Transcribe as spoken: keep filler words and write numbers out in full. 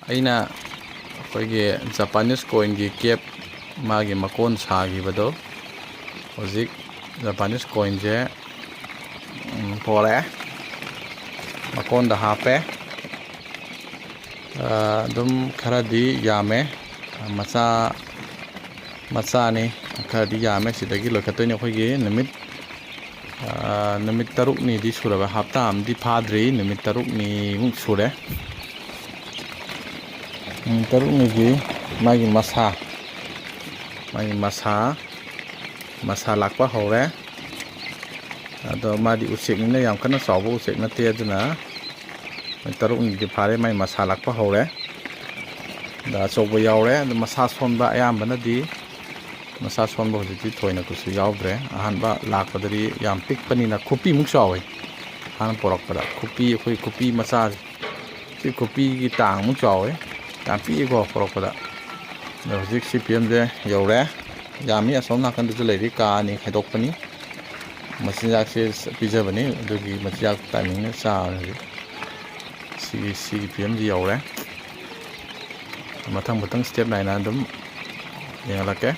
ꯑꯩꯅ ꯑꯩꯈꯣꯏꯒꯤ Japanese coinꯒꯤ cap, ꯃꯥꯒꯤ ꯃꯀꯣꯟ ꯁꯥꯈꯤꯕꯗꯣ, ꯍꯧꯖꯤꯛ Japanese coinꯁꯦ, ꯎꯝ, ꯄꯣꯔꯛꯑꯦ, ꯃꯀꯣꯟꯗ ꯍꯥꯞꯄꯦ꯫ ꯑ, ꯑꯗꯨꯝ ꯈꯔꯗꯤ ꯌꯥꯝꯃꯦ, ꯃꯆꯥ ꯃꯆꯥꯅꯤ, ꯈꯔꯗꯤ ꯌꯥꯝꯃꯦ꯫ ꯁꯤꯗꯒꯤ ꯂꯣꯏꯈꯠꯇꯣꯏꯅꯤ꯫ ꯑꯩꯈꯣꯏꯒꯤ ꯅꯨꯃꯤꯠ, ꯑ, ꯅꯨꯃꯤꯠ ꯇꯔꯨꯛꯅꯤꯗꯤ ꯁꯨꯔꯕ, ꯍꯞꯇꯥ ꯑꯃꯗꯤ ꯐꯥꯗ꯭ꯔꯤ, ꯅꯨꯃꯤꯠ ꯇꯔꯨꯛꯅꯤꯃꯨꯛ ꯁꯨꯔꯦ꯫ ꯅꯨꯃꯤꯠ ꯇꯔꯨꯛꯅꯤꯒꯤ ꯃꯥꯒꯤ ꯃꯁꯥ, ꯃꯥꯒꯤ ꯃꯁꯥ, ꯃꯁꯥ ꯂꯥꯛꯄ ꯍꯧꯔꯦ꯫ ꯑꯗꯣ ꯃꯥꯗꯤ ꯎꯆꯦꯛꯅꯤꯅ ꯌꯥꯝ ꯀꯟꯅ ꯆꯥꯎꯕ ꯎꯆꯦꯛ ꯅꯠꯇꯦ, ꯑꯗꯨꯅ ꯅꯨꯃꯤꯠ ꯇꯔꯨꯛꯅꯤꯗꯤ ꯐꯥꯔꯦ, ꯃꯥꯏ ꯃꯁꯥ ꯂꯥꯛꯄ ꯍꯧꯔꯦ꯫ ꯑꯗ ꯑꯆꯧꯕ ꯌꯥꯎꯔꯦ, ꯑꯗꯣ ꯃꯁꯥ ꯁꯣꯟꯕ ꯑꯌꯥꯝꯕꯅꯗꯤ, ꯃꯁꯥ ꯁꯣꯟꯕ ꯍꯧꯖꯤꯛꯇꯤ ꯊꯣꯏꯅ ꯀꯩꯁꯨ ꯌꯥꯎꯗ꯭ꯔꯦ꯫ ꯑꯍꯥꯟꯕ ꯂꯥꯛꯄꯗꯗꯤ ꯌꯥꯝ ꯄꯤꯛꯄꯅꯤꯅ, ꯈꯨꯄꯤꯃꯨꯛ ꯆꯥꯎꯋꯤ꯫ ꯍꯥꯟꯅ ꯄꯣꯔꯛꯄꯗ ꯈꯨꯄꯤ, ꯑꯩꯈꯣꯏ ꯈꯨꯄꯤ ꯃꯆꯥ, ꯁꯤ ꯈꯨꯄꯤꯒꯤ ꯇꯥꯡꯃꯨꯛ ꯆꯥꯎꯋꯤ꯫ ꯌꯥꯝ ꯄꯤꯛꯏꯀꯣ ꯄꯣꯔꯛꯄꯗ꯫ ꯑꯗꯣ ꯍꯧꯖꯤꯛ ꯁꯤ ꯐꯤꯕꯝꯁꯦ ꯌꯧꯔꯦ꯫ ꯌꯥꯝꯃꯤ, ꯑꯁꯣꯝ ꯅꯥꯀꯟꯗꯁꯨ ꯂꯩꯔꯤ, ꯀꯥ ꯑꯅꯤ ꯈꯥꯏꯗꯣꯛꯄꯅꯤ꯫ ꯃꯆꯤꯟꯖꯥꯛꯁꯦ ꯄꯤꯖꯕꯅꯤ, ꯑꯗꯨꯒꯤ ꯃꯆꯤꯟꯖꯥꯛ timingꯅ ꯆꯥꯕꯅꯤ ꯍꯧꯖꯤꯛ꯫ ꯁꯤꯒꯤ, ꯁꯤꯒꯤ ꯐꯤꯕꯝꯁꯤ ꯌꯧꯔꯦ꯫ ꯃꯊꯪ ꯃꯊꯪ step ꯅꯥꯏꯅ ꯑꯗꯨꯝ ꯌꯦꯡꯍꯜꯂꯛꯀꯦ꯫